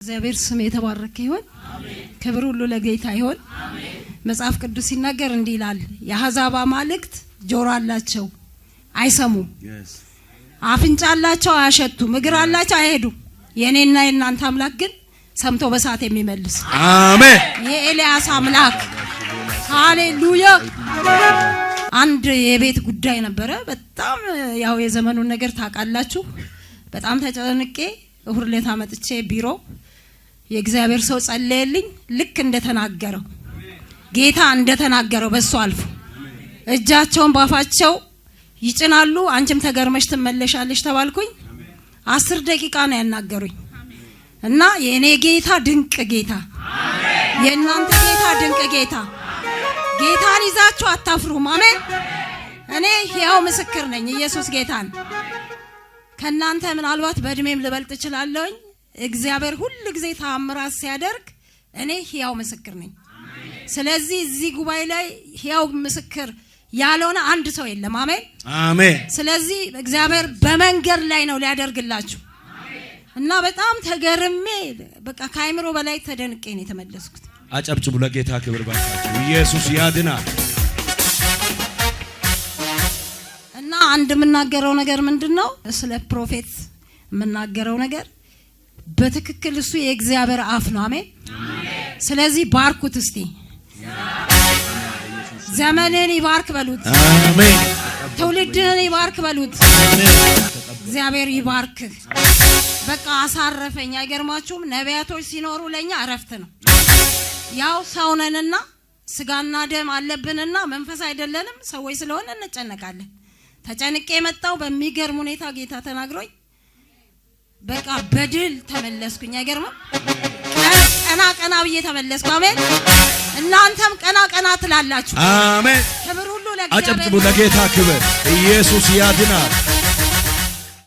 እግዚአብሔር ስም የተባረከ ይሁን። ክብር ሁሉ ለጌታ ይሁን። መጽሐፍ ቅዱስ ሲናገር እንዲህ ይላል፣ የአሕዛብ አማልክት ጆሮ አላቸው አይሰሙም፣ አፍንጫ አላቸው አያሸቱም፣ እግር አላቸው አይሄዱም። የእኔና የእናንተ አምላክ ግን ሰምቶ በሰዓት የሚመልስ አሜን። የኤልያስ አምላክ ሃሌሉያ። አንድ የቤት ጉዳይ ነበረ። በጣም ያው የዘመኑን ነገር ታውቃላችሁ። በጣም ተጨንቄ እሁድ ዕለት መጥቼ ቢሮ የእግዚአብሔር ሰው ጸለየልኝ። ልክ እንደተናገረው ጌታ እንደተናገረው በሱ አልፎ እጃቸውን ባፋቸው ይጭናሉ። አንቺም ተገርመሽ ትመለሻለሽ ተባልኩኝ። 10 ደቂቃ ነው ያናገሩኝ እና የእኔ ጌታ ድንቅ ጌታ፣ የእናንተ ጌታ ድንቅ ጌታ። ጌታን ይዛችሁ አታፍሩም። አሜን። እኔ ሕያው ምስክር ነኝ። ኢየሱስ ጌታን ከእናንተ ምናልባት በእድሜም ልበልጥ እችላለሁኝ። እግዚአብሔር ሁል ጊዜ ተአምራት ሲያደርግ እኔ ሕያው ምስክር ነኝ። ስለዚህ እዚህ ጉባኤ ላይ ሕያው ምስክር ያልሆነ አንድ ሰው የለም። አሜን። አሜን። ስለዚህ እግዚአብሔር በመንገድ ላይ ነው ሊያደርግላችሁ እና በጣም ተገርሜ በቃ ከአይምሮ በላይ ተደንቄ ነው የተመለስኩት። አጨብጭቡ ለጌታ ክብር ባካችሁ። ኢየሱስ ያድናል። እና አንድ የምናገረው ነገር ምንድን ነው? ስለ prophet የምናገረው ነገር በትክክል እሱ የእግዚአብሔር አፍ ነው። አሜን። ስለዚህ ባርኩት እስቲ፣ ዘመንህን ይባርክ በሉት። አሜን። ትውልድህን ይባርክ በሉት። እግዚአብሔር ይባርክ። በቃ አሳረፈኝ። አይገርማችሁም? ነቢያቶች ሲኖሩ ለኛ እረፍት ነው። ያው ሰው ነንና ስጋና ደም አለብንና መንፈስ አይደለንም። ሰዎች ስለሆነ እንጨነቃለን። ተጨንቄ የመጣው በሚገርም ሁኔታ ጌታ ተናግሮኝ በቃ በድል ተመለስኩኝ። አይገርምም? ቀና ቀና ብዬ ተመለስኩ። አሜን። እናንተም ቀና ቀና ትላላችሁ። አሜን። ክብር ሁሉ ለእግዚአብሔር። አጨብጭቡ ለጌታ ክብር። ኢየሱስ ያድናል።